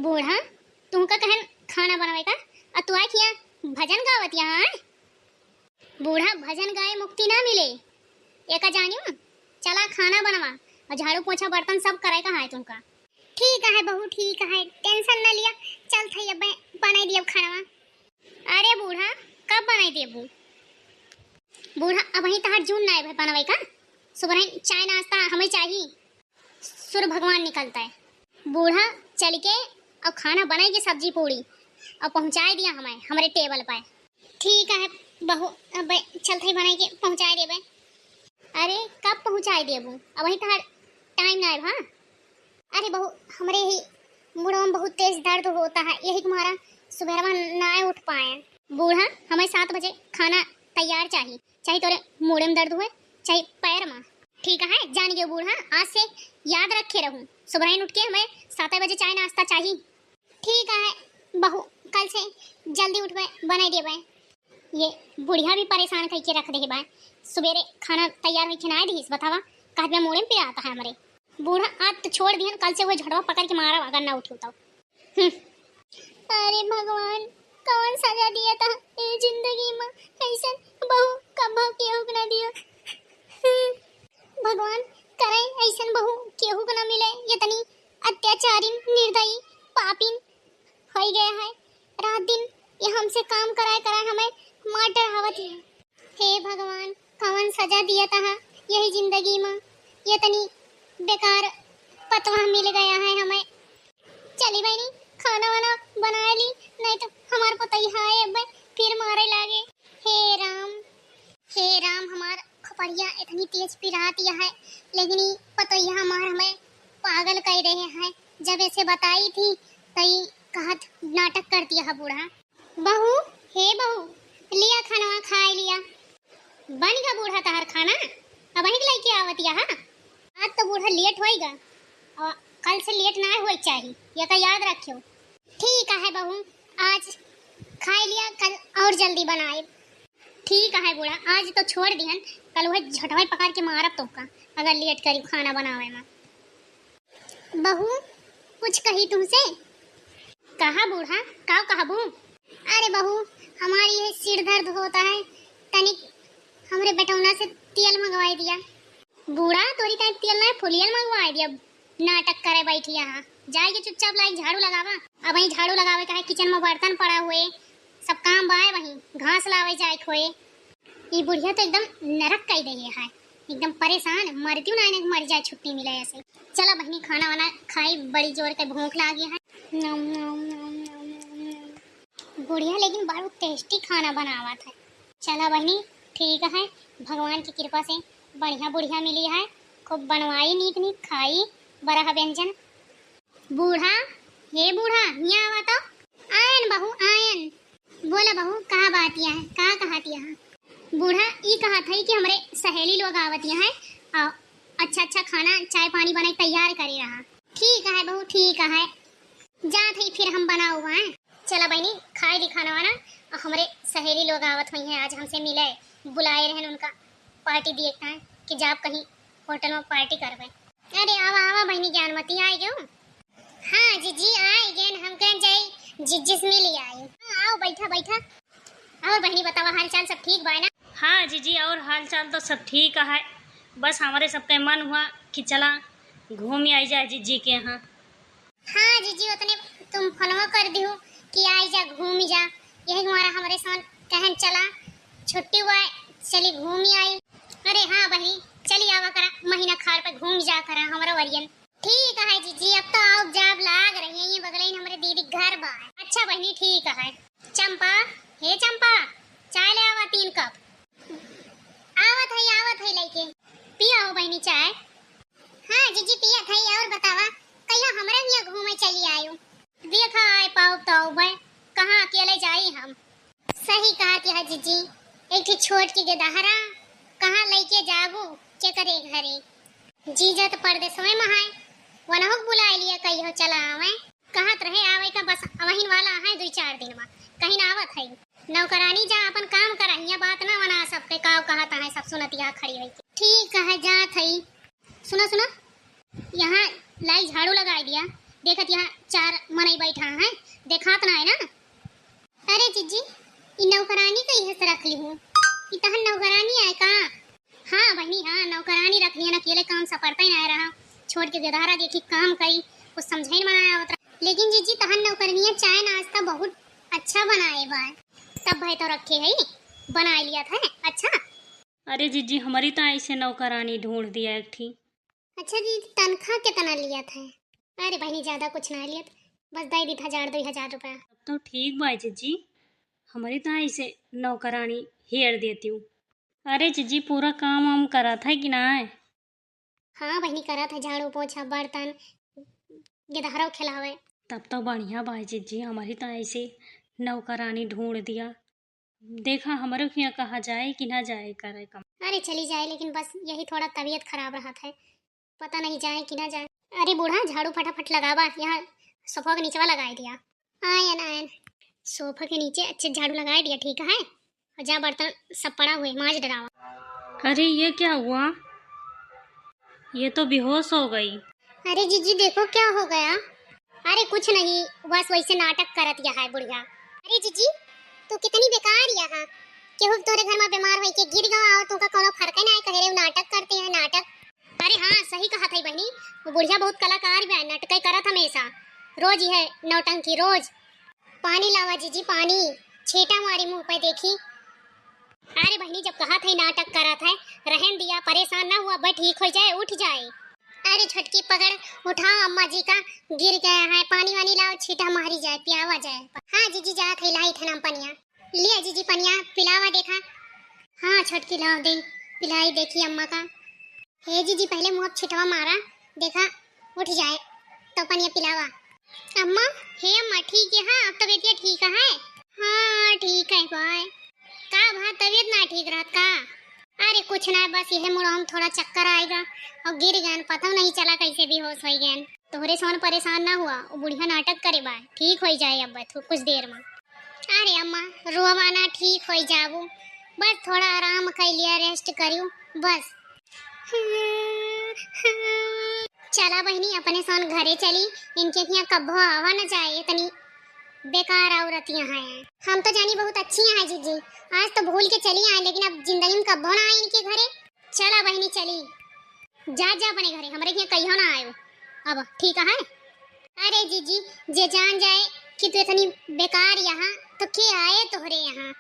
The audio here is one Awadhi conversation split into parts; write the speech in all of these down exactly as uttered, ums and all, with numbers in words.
बूढ़ा, तुहका कहन खाना बनवे का, अउ तू आइके हियाँ भजन गावत हिया, आय? बूढ़ा, भजन गाए मुक्ति ना मिले, एका जानियो। चला खाना बनवा अउ झाड़ू पोछा बर्तन सब करे का है तुहका। ठीक है बहू, ठीक है, tension ना लिया, चलत हई अब बनाई दियब खाना। अरे बूढ़ा, कब बनाई देबू? बूढ़ा, अबहीं तहार जून ना आए भाई बनवे का, सुबह चाय नाश्ता हमें चाही। सूर्य भगवान निकलत है। बूढ़ा, चल के अउ खाना बनाई के सब्जी पूड़ी अउ पहुँचाए दिया हमें हमरे table पे। ठीक है बहू, अब चलत हई बनाई के पहुँचाए देबे। अरे कब पहुँचाए देबू? अबहीं तहार time ना आए भा। अरे बहू, हमरे ही मुड़वा में बहुत तेज दर्द होत है, यही के मारा सुबेरवा नाय उठ पाए। बूढ़ा, हमें सात बजे खाना तैयार चाही, चाहे तोरे मुड़े में दर्द होए, चाहे पैर में। ठीक है, जान गयो बूढ़ा, आज से याद रखे रहू, सुबह उठ के हमें सात बजे चाय नाश्ता चाही। ठीक है बहू, कल से जल्दी उठबे, बनाई देबे। ये बुढ़िया भी परेशान कइके रख देहे बा। सुबेरे खाना तैयार होइके ना दिहिस, बतावा, कहत बा मुड़े में पिरात है हमरे। बूढ़ा, आज तो छोड़ दिहन, कल से वो झटवा पकड़ के मारा अगर ना उठी तो। हम्म। अरे भगवान, कौन सजा दिया था ये जिंदगी में, ऐसन बहू कब केहू के ना दियो। हम्म। भगवान, करे ऐसन बहू केहू के ना मिले, ये तनी अत्याचारी, निर्दयी, पापिन होई गया है। रात दिन ये हमसे काम कराए कराए हमें मार डरावत है। हे भगवान, कवन सजा दिया तहा यही जिंदगी में, ये तनी बेकार पतवा मिल गया है हमें। चली बहनी, खाना वाना बना ली, नहीं तो हमार पतोहिया है अब फिर मारे लागे। हे राम, हे राम, हमार खोपड़िया इतनी तेज पिरात है, लेकिन ई पतोहिया हमार हमें पागल कह रहे हैं। जब ऐसे बताई थी, तई कहत नाटक कर दिया है बूढ़ा। बहू, हे बहू, लिया खानवा खाए लिया। बन गया बूढ़ा तहार खाना, अबहीं के लइके आवत या हा। आज तो बूढ़ा late होइगा, और कल से late ना होए चाही, ये का याद रखियो। ठीक है बहू, आज खाए लिया, कल और जल्दी बनाए। ठीक है बूढ़ा, आज तो छोड़ दिहन, कल वह झटवाई पकड़ के मारब तोहका, अगर late करी खाना बनावे में। बहू, कुछ कही तुमसे? कहा बूढ़ा, का कहबू? अरे बहू, हमारी ये सिर दर्द होता है, तनिक हमरे बेटौना से तेल मंगवाई दिया। बूढ़ा, तोरी ताई तेल ना, फुलियल मंगवाई दिया। नाटक करे बैठी यहाँ, जाए के चुपचाप लाइके झाड़ू लगावा। अबहीं झाड़ू लगावे का है, kitchen में बर्तन पड़ा हुए, सब काम बाय वहीं, घास लावे जाए खोए। ई बुढ़िया तो एकदम नरक कई दे है, एकदम परेशान, मरती ना, इन्हें मर जाए, छुट्टी मिले ऐसे। चला बहनी, खाना वाना खाई, बड़ी जोर के भूख लागी है। नम, नम, नम, नम, नम, नम। बुढ़िया लेकिन बड़ा tasty खाना बनावत है। चला बहनी, ठीक है, भगवान की कृपा से बढ़िया बुढ़िया मिली है, खूब बनवाई नीक नीक, खाई बरह व्यंजन। बूढ़ा, हे बूढ़ा, हियाँ आवा तो। आयन बहू, आयन। बोला बहू, का बात या है, का कहत या है? बूढ़ा, ई कहत है कि हमरे सहेली लोग आवत या है, आ, अच्छा अच्छा खाना, चाय पानी बनाई तैयार करे रहा। ठीक है बहू, ठीक है, जात है फिर हम बनाओ हैं। चला बहनी, खाए ली खाना वाना, आ, हमरे सहेली लोग आवत हुई हैं आज हमसे मिले, बुलाए रहन उनका party दिए का है कि जाब कहीं hotel में party करबे। अरे आवा आवा बहनी ज्ञानमती, आए गयो। हाँ जीजी, आए गेन, हम कहन जाई जीजी से मिली आई। हाँ, आओ बैठा बैठा। और बहनी बतावा, हाल चाल सब ठीक बा ना? हाँ जीजी, और हाल चाल तो सब ठीक है, बस हमरे सबके मन हुआ कि चला घूम आई जाए जीजी के यहाँ। हाँ जीजी, उतने तुम फोनवा कर दिहु कि आई जा घूम जा, यही हमारा हमरे साथ कहन चला छुट्टी हुआ है, चली घूम आई। अरे हाँ बहनी, चली आवा करा, महीना खार पे घूम जा करा हमरा वरियन। ठीक है जीजी, अब तो आओ जाब लाग रही है, ये बगले ही हमरे दीदी घर बा। अच्छा बहनी, ठीक है। चंपा, हे चंपा, चाय ले आवा तीन कप। आवत है, आवत है लेके। पिया हो बहनी चाय। हाँ जीजी, पिया था। और बतावा, कहिया हमरा हियाँ घूमे चली आयो? देखा आए पाओ तो बे, कहाँ अकेले जाई हम। सही कहत यह जीजी, एक ठे छोट की गेदहरा कहाँ लइके जाबू, के करे घरे। जीजा तो परदेसवे में है, वनहुक बुलाए लिया कहियो चला आवे। कहत रहे आवे का, बस अवहिन वाला है दुई चार दिन में, कहीं ना आवत है। नौकरानी जा अपन काम करा, हियाँ बात ना बना, सबके काव कहत है, सब सुनतिया खड़ी होई के। ठीक है, जात है। सुना सुना, यहाँ लाई झाड़ू लगाई दिया, देखत यहाँ चार मनई बैठा हैं, देखात ना है ना। अरे जिज्जी, ई नौकरानी का इहे से रख ली हूँ। ई तहन नौकरानी आए का? हाँ बहिनी, हाँ, नौकरानी रख लिया ना, अकेले काम सपरता ही ना रहा। छोड़ के गदहरा देखी काम करी, कुछ समझे में ना आवत रहा। लेकिन जिज्जी, तहन नौकरनिया चाय नाश्ता बहुत अच्छा बनाए बा, तब भाई तो रखे है, बना लिया था। अच्छा। अरे जिज्जी, हमारी तो ऐसे नौकरानी ढूंढ दिया एक ठी। अच्छा जी, तनख्वाह कितना लिया था? अरे बहिनी, ज्यादा कुछ ना लिया था, बस दे दी था हजार, दो हजार रुपया। तब तो ठीक बा जिज्जी, हमारी तो ऐसे नौकरानी हेर देती हूँ। अरे जिज्जी, पूरा काम वाम करत है कि ना है? हाँ बहिनी, करत है, झाड़ू पोछा, बर्तन, गिदहरो खिलावे। तब तो बढ़िया बा जिज्जी, हमारी तो ऐसे नौकरानी ढूंढ दिया। देखा, हमरो हियाँ कहा जाए कि ना जाए करे कम। अरे चली जाए, लेकिन बस यही थोड़ा तबीयत खराब रहत है, पता नहीं जाए कि ना जाए। अरे बूढ़ा, झाड़ू फटाफट लगावा, यहाँ सोफा के नीचवा लगाए दिया। आयन, आयन, सोफा के नीचे अच्छे झाड़ू लगाए दिया, ठीक है। और जा, बर्तन सब पड़ा हुए, माज डरावा। अरे, ये क्या हुआ? ये तो बेहोश हो गई। अरे जीजी, देखो क्या हो गया। अरे कुछ नहीं, बस वैसे नाटक करत या है बुढ़िया। अरे जीजी, तू कितनी बेकार या है। केहू तोरे घर में बीमार होई के गिर गवा और तुमका कोनो फर्क ना है, कहे रे नाटक करते हैं, नाटक। अरे हाँ, सही कहा था बहनी, वो बुढ़िया बहुत कलाकार बा, नटके करत हमेशा, रोज ही है नौटंकी, रोज। पानी लावा जीजी, पानी, छींटा मारी मुंह पे देखी। अरे बहनी, जब कहा था नाटक करत है, रहन दिया, परेशान ना हुआ, बस ठीक हो जाए, उठ जाए। अरे छोटकी पकड़, उठाओ अम्मा जी का, गिर गया है, पानी वानी लाओ, छींटा मारी जाए, पियावा जाए। हाँ जीजी, जात है, लाई थे नाम पनिया। लिया जीजी पनिया, पिलावा देखा। हाँ छोटकी, लाओ दे, पिलाई देखी अम्मा का। हे जीजी, पहले मुँह छिटवा मारा, देखा उठ जाए, तो पनिया पिलावा। अम्मा, हे अम्मा, ठीक है? हाँ, अब तबीयत ठीक है? हाँ, ठीक है बाय। का भा, तबीयत ना ठीक रहत का? अरे कुछ ना, बस यह मुड़वा में थोड़ा चक्कर आएगा और गिर गए, पता नहीं चला कैसे बेहोश हो गए। तोहरे समान परेशान ना हुआ, वो बुढ़िया नाटक करे बा, ठीक हो जाए अब थो-, कुछ देर में। अरे अम्मा, रोवा ना, ठीक हो जाबू, बस थोड़ा आराम कर लिया, रेस्ट करियो बस। चला बहिनी, अपने सन घरे चली, इनके हियाँ कब्बो आवा न जाए, इतनी बेकार औरत यहाँ है। हम तो जानी बहुत अच्छी हैं जीजी, आज तो भूल के चली आए, लेकिन अब जिंदगी में कब्बो ना आए इनके घरे। चला बहिनी चली, जा जा अपने घरे, हमरे हियाँ कहियो ना आयो अब, ठीक है? अरे जीजी, जे जान जाए कि तू इतनी बेकार यहाँ, तो के आए तोहरे यहाँ?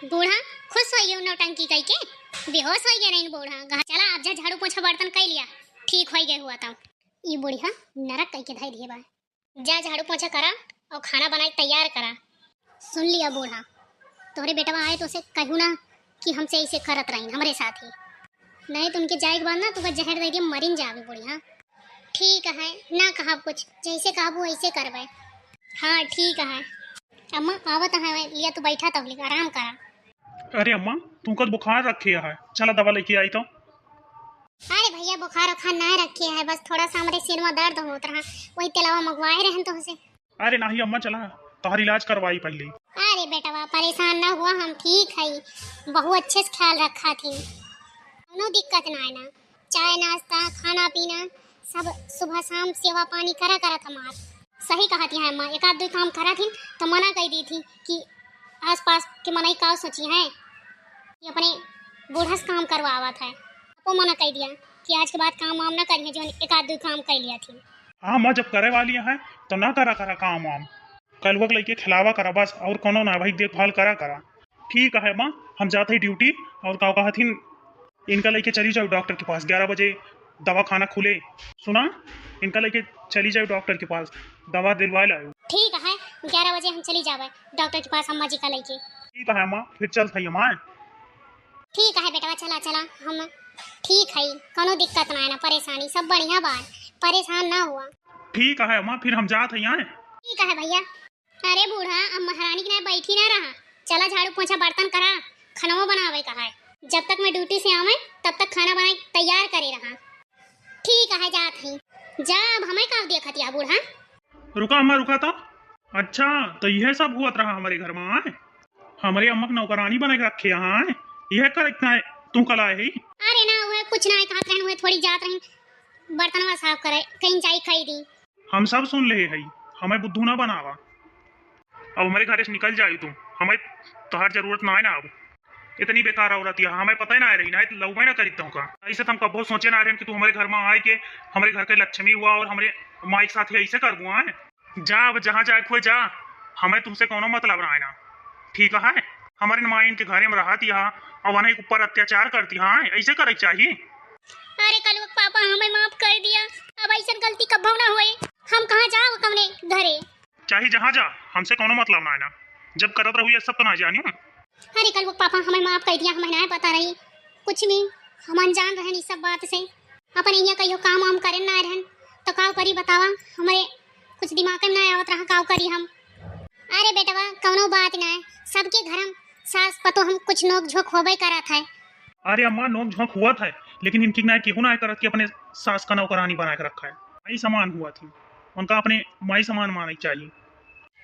बूढ़ा खुश हो गए नौटंकी कई के, बेहोश हो गए नहीं बूढ़ा। कहा, "चला अब जा झाड़ू पोछा बर्तन कर लिया, ठीक हो गए हुआ तो।" ये बुढ़िया नरक कई के धई दिए बा। जा झाड़ू पोछा करा और खाना बनाई तैयार करा। सुन लिया बूढ़ा, तोहरे बेटवा आए तो उसे कहू ना कि हमसे ऐसे करत रही हमरे साथ ही। नहीं तो उनके जाए के बाद ना तुका जहर दे दिया, मरिन जावे बुढ़िया। ठीक है, ना कहब कुछ, जैसे कहबू वैसे करबे। हाँ ठीक है। अम्मा आवत है, लिया तू बैठा तब लिख आराम करा। अरे अम्मा, तुमका तो बुखार रखे है, चला दवा लेके आई तो। अरे भैया, बुखार उखार ना रखे है, बस थोड़ा सा हमरे सिर में दर्द होत रहा, वही तेलवा मंगवाए रहन तुमसे। अरे नाही अम्मा, चला तोहर इलाज करवाई पहले। अरे बेटवा, परेशान ना हुआ, हम ठीक है, बहुत अच्छे से ख्याल रखा थी, कोनो दिक्कत ना है ना। चाय नाश्ता खाना पीना सब सुबह शाम सेवा पानी करा करत हमार। सही कहत है अम्मा, एक आध दो काम करत हिन तो मना कर दी थी कि आसपास के मनई का सोची हैं कि अपने बूढ़ा से काम करवावत है। आपो मना कर दिया कि आज के बाद काम वाम ना करिए, जो एक आध दो काम कर लिया थी। हाँ अम्मा, जब करे वाली है तो ना करा करा काम वाम, कलुआ के लइके खिलावा करा बस, और कोनो ना भाई, देखभाल करा करा। ठीक है माँ, हम जात है ड्यूटी। और का कहथिन, इनका लइके चली जाओ डॉक्टर के पास, ग्यारह बजे दवाखाना खुले। सुना, इनका लइके चली जाओ डॉक्टर के पास, दवा दिलवा लाओ। ठीक है, ग्यारह बजे हम चली जावे डॉक्टर के पास अम्मा जी का लइके। ठीक है माँ, फिर चलत है माँ। ठीक है बेटवा, चला चला, हम ठीक है, कोनो दिक्कत ना है ना परेशानी, सब बढ़िया बा, परेशान ना हुआ। ठीक है माँ, फिर हम जात है यहाँ। ठीक है भैया। अरे बूढ़ा, अब महारानी के ना बैठी ना रहा, चला झाड़ू पोछा बर्तन करा, खानवा बनावे का है। जब तक मैं ड्यूटी से आवे तब तक खाना बनाए तैयार करे रहा। ठीक है, जात ही। जा, अब हमें का देखत या बूढ़ा? रुका अम्मा, रुका तो। अच्छा, तो यह सब हुआ रहा हमारे घर में, आए? हमारे अम्मा के नौकरानी बना के रखे यहाँ, आए? यह कर इतना है, तू कल आए ही? अरे ना, वह कुछ ना है, कहत रहन, वह थोड़ी जात रहन बर्तनवा साफ करे, कहीं जाई खाई दी। हम सब सुन लेहे हई, हमें बुद्धू ना बनावा। अब हमरे घरे से निकल जाई तू, हमें तोहार जरूरत ना है ना। अब इतनी बेकार औरत यह हमें पता ही ना रही, ना तो लउबे ना करी तुमका। ऐसे तो हम कबो सोचे ना रहे कि तू हमरे घर में आए के हमरे घर के लक्ष्मी हुआ और हमरे माई के साथ ऐसे करबू, हैं? जा, अब जहाँ जाए खोए जा, हमें तुमसे कोनो मतलब ना है ना, ठीक है? हमरे माई इनके घरे में रहत यहाँ और वहीं ऊपर अत्याचार करती, हाँ, ऐसे करे के चाहिए। अरे कलुआ के पापा, हमें माफ कर दिया, अब ऐसन गलती कबो ना होए। हम कहाँ जाओ कमने घरे? चाहे जहाँ जा, हमसे कोनो मतलब ना है ना, जब करत रहू ये सब तो ना जानी। अरे कलुआ के पापा, हमें माफ कर दिया, हमें ना पता रही कुछ भी, हम अनजान रहन इस सब बात से। अपन यहाँ कहियो काम वाम करे ना रहन, तो काव करी बतावा, हमारे कुछ दिमाग में ना आवत रहा, काव करी हम। अरे बेटवा, कौनो बात ना है, सबके घर में सास पतो हम कुछ नोक झोंक होबे करत है। अरे अम्मा, नोक झोंक हुआ था, लेकिन इनकी ना केहू ना करत कि अपने सास का नौकरानी बना के रखा है। यही समान हुआ थी, उनका अपने माई समान माने के चाहिए।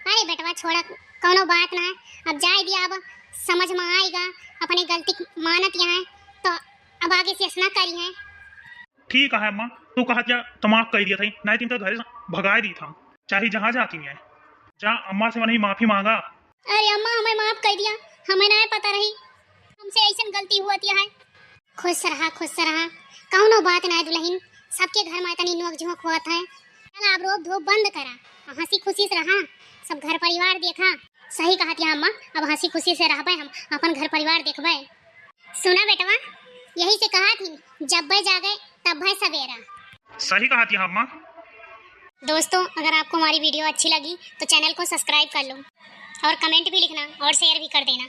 अरे बेटवा छोड़ा, कौनो बात ना है, अब जाए दिया, अब समझ में आएगा, अपनी गलती मानत यहाँ है, तो अब आगे से ऐसा ना करी है। ठीक है अम्मा, तू कहा क्या तो माफ कर दिया था, नहीं तो इनका घर से भगाए दी था, चाहे जहाँ जाती है, जा अम्मा से वहीं माफी मांगा। अरे अम्मा, हमें माफ कर दिया, हमें ना पता रही, हमसे ऐसन गलती हुआ है। खुश रहा, खुश रहा, कौनो बात ना है दुल्हन, सबके घर में इतनी नोक झोंक होत है। चला अब रोब धोब बंद करा, हंसी खुशी से रहा, सब घर परिवार देखा। सही कहत या अम्मा, अब हंसी खुशी से रहबे हम, अपन घर परिवार देखबे। सुना बेटवा, यही से कहा थी, जब भय जागे तब भय सवेरा। सही कहत या अम्मा। दोस्तों, अगर आपको हमारी वीडियो अच्छी लगी तो चैनल को सब्सक्राइब कर लो और कमेंट भी लिखना और शेयर भी कर देना।